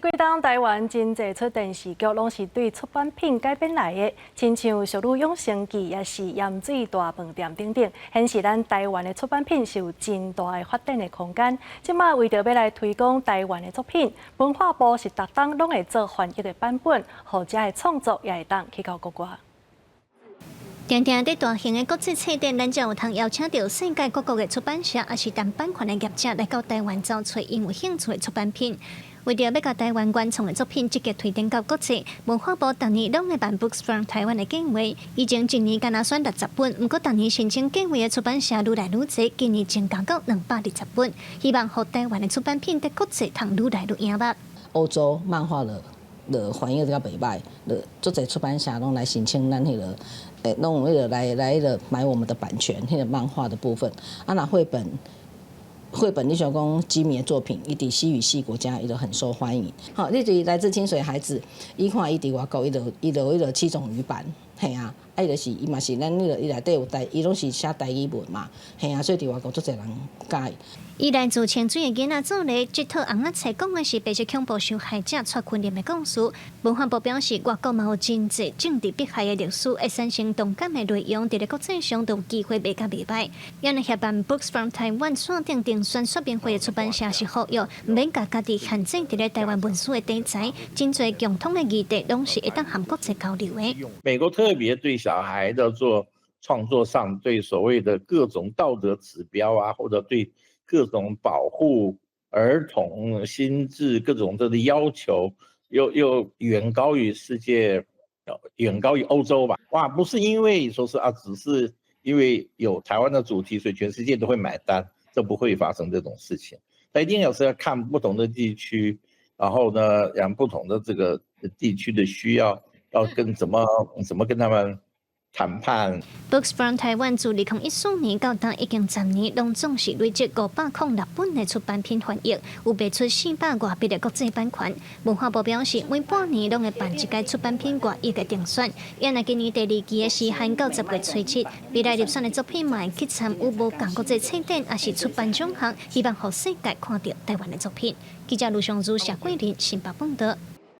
這幾冬台灣真濟齣電視劇攏是對出版品改編來的，親像《淑女養成記》抑是《鹽水大飯店》等等，顯示咱台灣的出版品是有真大的發展的空間。這馬為著欲來推廣台灣的作品，文化部是逐冬攏會做翻譯的版本，予遮的創作也會當去到國外。定定佇大型的國際冊展，咱才有通邀請著世界各國的出版社，抑是談版權的業者來到台灣找揣𪜶有興趣的出版品。為著欲共台灣原創的作品積極推展到國際，文化部逐年攏會辦 Books from 台灣的計劃，以前一年干焦選60本，毋過逐年申請計劃的出版社愈來愈濟，今年增加到220本，希望予台灣的出版品佇國際通愈來愈贏目。歐洲漫畫的反應比較袂䆀，就足濟出版社攏來申請咱彼個。欸，攏有彼個來彼個買我們的版權，彼個漫畫的部分。啊，若繪本，繪本你像講幾米的作品，伊佇西語系國家伊就很受歡迎。好，你佇來自清水孩子，伊看伊佇外國，伊就七種語版，嘿啊，啊伊就是伊嘛是咱彼個伊內底有台，伊攏是寫台語文嘛，嘿啊，所以佇外國足濟人佮意。伊來自清水的囡仔做咧，這套尪仔冊講的是白色恐怖受害者蔡坤林的故事。文化部表示，外國嘛有真濟政治迫害的歷史，會產生同感的內容，佇咧國際上都有機會賣較袂䆀。也若協辦 Books from Taiwan 線頂甄選說明會的出版社是呼籲，毋免共家己限制佇咧台灣文書的題材，真濟共通的議題攏是會當和國際交流的。美國特別對小孩的做創作上，對所謂的各種道德指標啊，或者對各種保護兒童心智各種這個要求，又遠高於世界，遠高於歐洲吧？哇，不是因為說是啊，只是因為有台灣的主題，所以全世界都會買單，這不會發生這種事情。但一定要是要看不同的地區，然後呢，讓不同的這個地區的需要，要跟怎麼跟他們談判。 Books from Taiwan 自2014年到今已經10年，攏總是累積506本的出版品翻譯，有賣出400外筆的國際版權。文化部表示，每半年攏會辦一屆出版品外譯的評選，也若今年第二期的時限到10月初7，未來入選的作品嘛會去參與無仝國際冊展，抑是出版獎項，希望予世界看著台灣的作品。記者盧尚如、謝桂林新北報導。